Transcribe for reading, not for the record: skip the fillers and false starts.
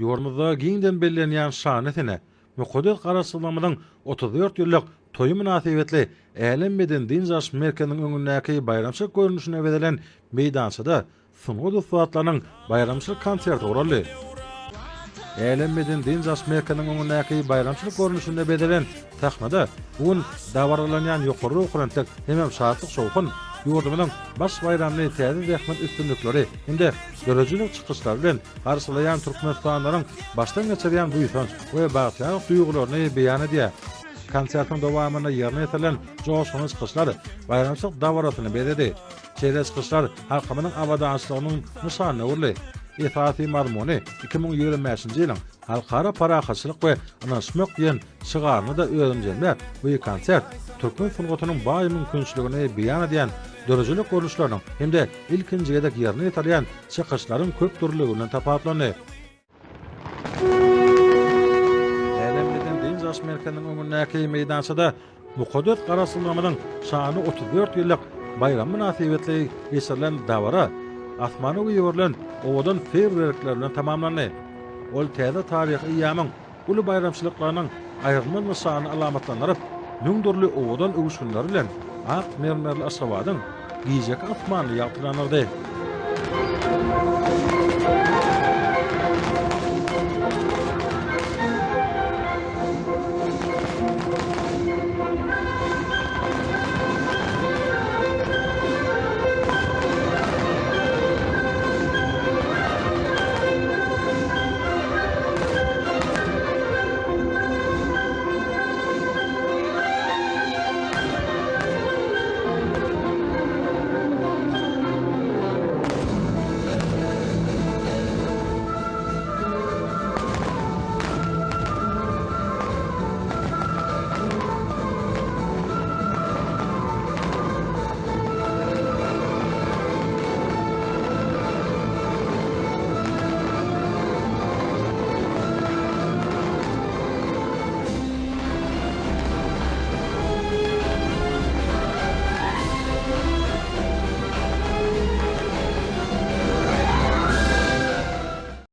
Ýurdumyzda giňden bellenýän şanly sene, mukaddes Garaşsyzlygymyzyň 34 ýyllyk toýy mynasybetli Älem medeni-dynç alyş merkeziniň öňündäki baýramçylyk görnüşinde bezelen meýdançada sungat ussatlarynyň baýramçylyk konserti guraldy. Älem medeni-dynç alyş merkeziniň öňündäki baýramçylyk görnüşinde bezelen sahnada bu gün dabaralanýan ýokary ruhubelentlik hemem şatlyk-şowhun ýurdumyzyň baş baýramyny täze zähmet üstünlikleri hem-de döredijilik çykyşlary bilen garşylaýan türkmenistanlylaryň başdan geçirýän buýsanç we bagtyýarlyk duýgularyny beýan edýär. Konsertiň dowamynda ýerine ýetirilen joşgunly çykyşlar baýramçylyk dabarasyny bezedi. Şeýle çykyşlar halkymyzyň abadançylygynyň nyşanyna öwrüldi. Esasy mazmuny 2025-nji ýylyň Halkara parahatçylyk we ynanyşmak diýen şygaryny-da özünde jemläp, bu konsert türkmen sungatynyň baý mümkinçiligini beýan edýän döredijilik görnüşleriniň hem-de ilkinji gezek ýerine ýetirilýän çykyşlaryň köpdürlüligi bilen tapawutlandy. Älem medeni-dynç alyş merkeziniň öňündäki meýdançada mukaddes Garaşsyzlygymyzyň şanly 34 ýyllyk baýramy mynasybetli geçirilen dabara asmana goýberilen owadan feýerwerkler bilen tamamlandy. Ol täze taryhy eýýamyň uly baýramçylyklarynyň aýrylmaz nyşanyny alamatlandyryp, müň dürli owadan öwüşginleri bilen ak mermerli Aşgabadyň gijeki asmanyny ýagtylandyrdy.